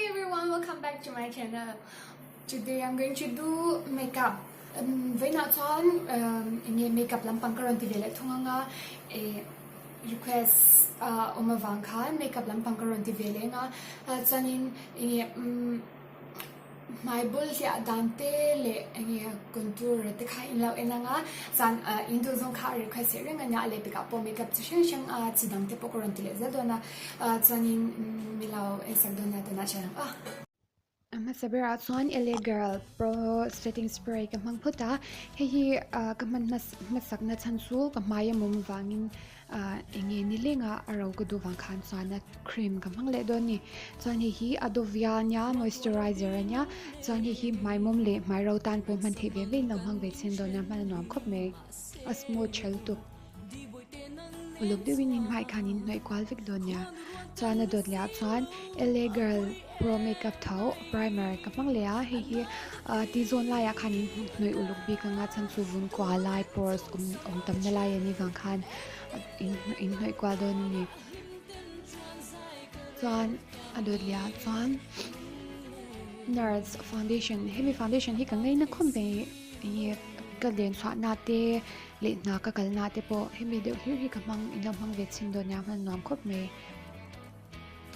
everyone, welcome back to my channel. Today I'm going to do makeup. Vawiinah chuan enge makeup lampang ka rawn ti ve leh thung anga eh request a awm avang khan makeup lampang ka rawn ti ve leh anga chuanin enge umm Hmai bul hliah dan te leh enge contour te kha in lo en anga chuan in duh zawng kha a request theih reng a nia a lehpekah pawh makeup chi hrang hrang a chi dang te pawh ka rawn ti leh zel dawn a chuanin mi lo en sak dawn nia tunah thian ang aw. A hmasa berah chuan L_A Girl Pro Setting Spray ka hmang phawt a hei hi ka hman hmasak na chhan chu ka hmai a mawm vangin Ah enge ni lenga a ro ka duh vang khan chuan a cream ka hmang leh dawn a ni chuan hei hi a dovia ania moisturizer ania chuan hei hi hmai mawm leh hmai ro tan pawh hman theih ve ve in lo hmang ve chhin dawn a hman a nuam khawp mai a smooth tha lutuk uluk deuhin in hmai khan in hnawih kual vek dawn nia chuan a dawt leh ah chuan L A girl pro makeup tho primer ka hmang leh a hei hi ah tih zawn laiah khan in hnawih uluk bik anga chhan chu vun kua lai pores awm awm tam na lai a nih vang khan in in hnawih kual dawn a ni chuan a dawt leh ah chuan nars foundation hemi foundation hi ka ngaina khawp mai enge ka len chhuah na te leh hna ka kal na te pawh hemi deuh hlir hi ka hmang in lo hmang ve chhin dawn nia hman nuam khawp mai.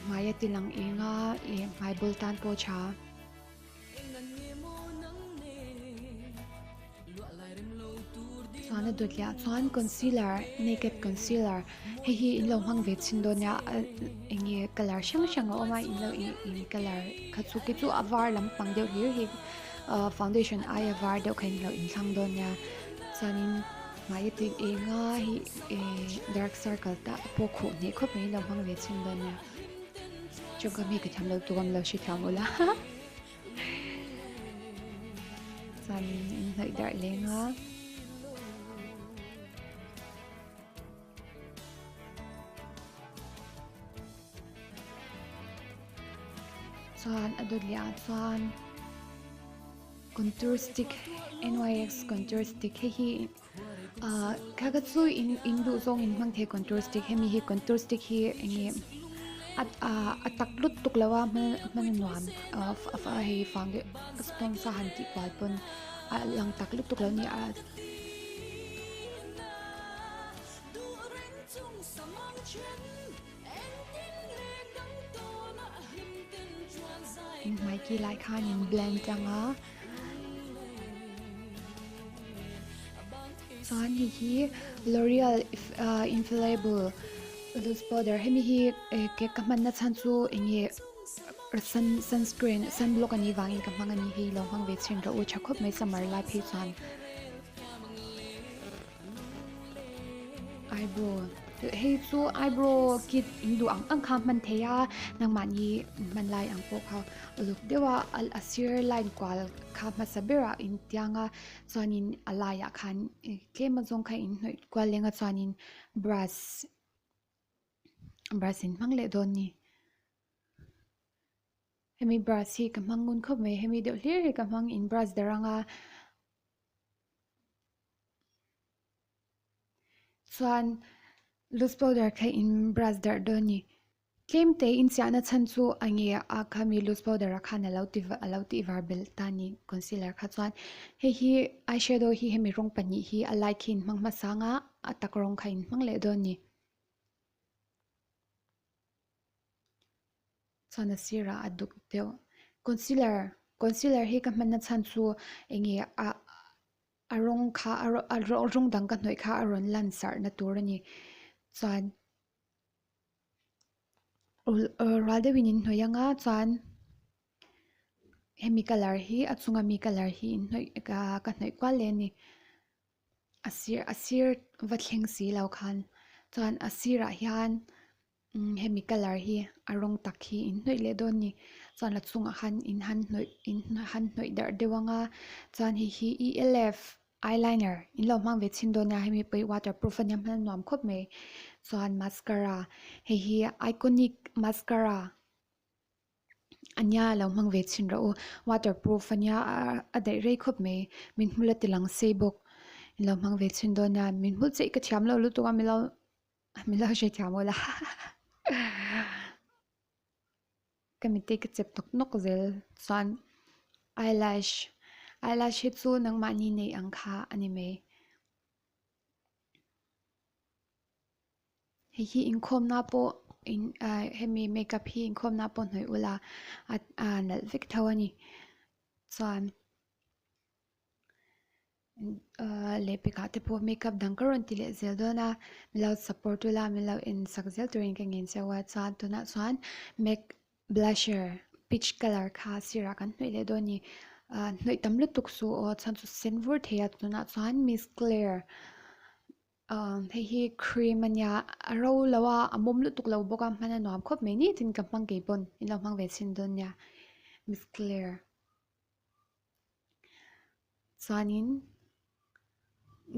Hmai a ti lang eng a leh hmai bul tan pawh a tha. Chuan a dawt leh ah chuan concealer naked concealer hei hi in lo hmang ve chhin dawn nia eng nge colour hrang hrang a awm a in lo in colour kha chu khi chu a var lampang deuh hlir hi ahh foundation aia var deuh kha in lo inthlang dawn nia chuanin. Hmai a tih eng a hei eh dark circle te pawh khuh hneh khawp mai in lo hmang ve chhin dawn nia tawngkam hi ka thiam lo tuk a mi lo hrethiam ula chuan in hnawih darh leng a. Chuan a dawt leh ah chuan. Contour stick NYX contour stick hei hi ah kha kha chu in in duh zawng in hmang thei contour stick hemi hi contour stick hi eng nge a ah a tak lut tuk lo a hman hman a nuam ah hei sponge a han tih kual pawn a lang tak lutuk lo a ni a. Hmai ki lai khan in blend ang a chuan hei hi L'oreal infallible loose powder hemi hi cake ka hmanna chhan chu eng nge sun sunscreen sunblock anih vangin ka hmang a ni hei lo hmang ve chhin rawh u tha khawp mai summer lai phei chuan. Eyebrow hei chu eyebrow kit in duh ang ang kha a hman thei a nangmahni hman lai ang pawh kha uluk deuh a a sir line kual kha hmasa berah in tiang a chuanin a laiah khan tlem a zawng kha in hnawih kual leng a chuanin brush brush in hmang leh dawn a ni. Hemi brush hi ka hmang ngun khawp mai hemi deuh hlir hi ka hmang in brush dar anga chuan loose powder kha in brush darh dawn a ni tlem te in chiahna chhan chu a nge a khami loose powder ah khan alo ti alo tih var belh ta a ni concealer kha chuan hei hi eyeshadow hi hemi rawng pahnih hi a light hi in hmang hmasa anga a tak rawng kha in hmang leh dawn a ni. Chuan a sirah a duk deuh concealer concealer hi ka hmanna chhan chu eng nge ah a rawng kha a rawng dang ka hnawih kha a rawn lan sarh na tur a ni chuan rual deuhin in hnawih anga chuan hemi colour hi a chunga mi colour hi in hnawih ka hnawih kual leh a ni. A sir a sir va thleng si lo khan chuan a sirah hian umm hemi colour hi a rawng tak hi in hnawih leh dawn a ni chuan a chungah khan in han hnawih in han hnawih darh deuh ang a chuan hei hi E L F eyeliner in lo hmang ve chhin dawn nia hemi pawh hi waterproof a nia hman a nuam khawp mai chuan mascara hei hi iconic mascara. Ania lo hmang ve chhin rawh u waterproof ania a daih rei khawp mai min hmul a ti lang sei bawk in lo hmang ve chhin dawn nia min hmul chiah hi ka thiam lo lutuk a milo milo hrethiam ula. Ka mitei ka chep nawk nawk zel chuan eyelash eyelash hi chu nangmahni neih ang kha a ni mai. Hei hi inkhawmna pawh in ah hemi makeup hi inkhawmna pawh hnawih ula a nalh vek tho a ni chuan ah lehpekah te pawh makeup dang ka rawn ti leh zel dawn a min lo support ula min lo en sak zel turin ka ngen cheu a chuan tunah chuan make blusher peach colour kha sirah kan hnawih leh dawn a ni ah hnawih tam lutuk suh aw chuan chu sen vur thei a tunah chuan miss claire ah hei hi cream a nia a ro lo a a mawm lutuk lo bawk a hman a nuam khawp mai nitin ka hmang kei pawn in lo hmang ve chhin dawn nia miss claire. Chuanin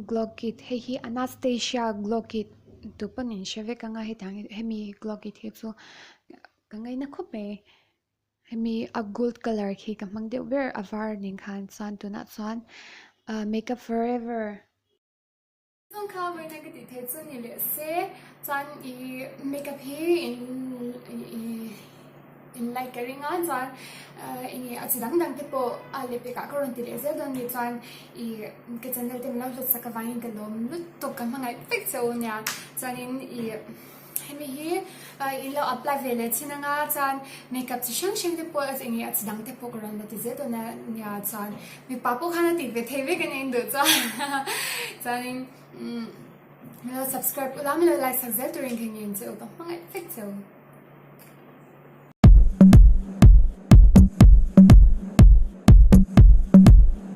glow kit hei hi Anastasia glow kit tu pawn in hre vek anga hetiang hi hemi glow kit hi chu ka ngaina khawp mai hemi a gold colour khi ka hmang deuh ber a var nen khan chuan tunah chuan ah makeup forever. Chung kha vawiina ka tih theih chu ni leh se chuan i makeup hi in in like ka ring a chuan enge a chi dang dang te pawh a leh pekah ka rawn ti leh zel dawn ni chuan i ka channel te min lo hlawt sak avangin ka lawm lutuk ka hmangaih vek che u nia chuanin i hemi hi in lo apply ve leh thin anga chuan makeup chi hrang hrang te pawh enge a chi dang te pawh ka rawn la ti zel dawn a nia chuan mipa pawh khan a tih ve thei vek a nia induh chuan chuanin umm min lo subscribe ula min lo like sak zel turin ka ngen che u ka hmangaih vek che u.